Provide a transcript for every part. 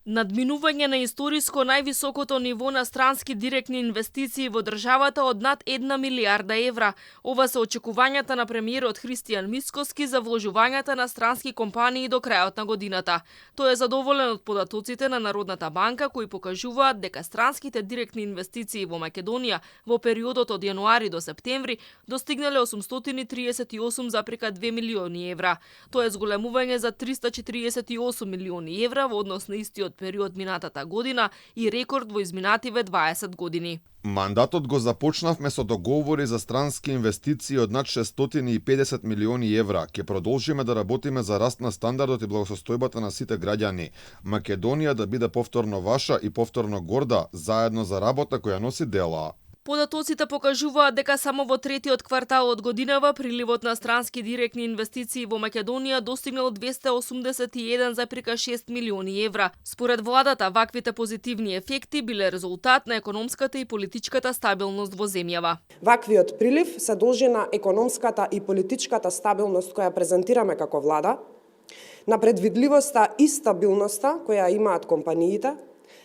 Надминување на историско највисокото ниво на странски директни инвестиции во државата од над 1 милијарда евра. Ова се очекувањата на премиерот Христијан Мицкоски за вложувањата на странски компании до крајот на годината. Тој е задоволен од податоците на Народната банка кои покажуваат дека странските директни инвестиции во Македонија во периодот од јануари до септември достигнале 838,2 милиони евра. Тоа е зголемување за 348 милиони евра во однос на истиот период минатата година и рекорд во изминативе 20 години. Мандатот го започнавме со договори за странски инвестиции од над 650 милиони евра. Ке продолжиме да работиме за раст на стандардот и благосостојбата на сите граѓани. Македонија да биде повторно ваша и повторно горда, заедно за работа која носи дела. Податоците покажуваат дека само во третиот квартал од годинава приливот на странски директни инвестиции во Македонија достигнал 281,6 милиони евра. Според владата, ваквите позитивни ефекти биле резултат на економската и политичката стабилност во земјава. Ваквиот прилив се должи на економската и политичката стабилност која презентираме како влада, на предвидливоста и стабилноста која имаат компаниите,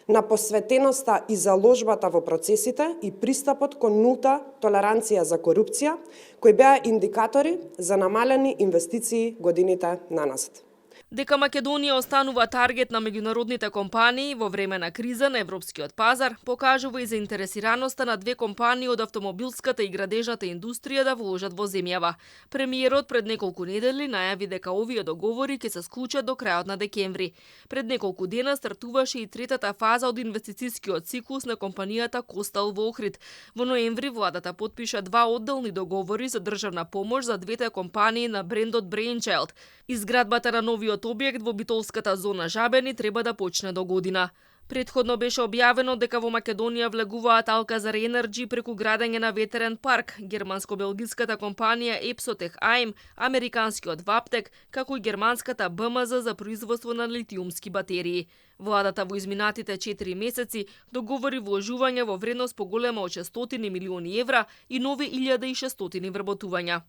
на посветеноста и заложбата во процесите и пристапот кон нулта толеранција за корупција, кои беа индикатори за намалени инвестиции годините наназад. Дека Македонија останува таргет на меѓународните компании во време на криза на европскиот пазар, покажува и заинтересираноста на две компании од автомобилската и градежната индустрија да вложат во земјава. Премиерот пред неколку недели најави дека овие договори ќе се склучат до крајот на декември. Пред неколку дена стартуваше и третата фаза од инвестицискиот циклус на компанијата Костел во Охрид. Во ноември владата потпиша два одделни договори за државна помош за двете компании на брендот Brainchild. Изградбата на новиот објект во битолската зона Жабени треба да почне до година. Претходно беше објавено дека во Македонија влегуваат Алказар Енерджи преку градење на ветерен парк, германско-белгиската компанија Epsotech AIM, американскиот Ваптек, како и германската БМЗ за производство на литиумски батерии. Владата во изминатите 4 месеци договори вложување во вредност поголема од 600 милиони евра и нови 1600 вработувања.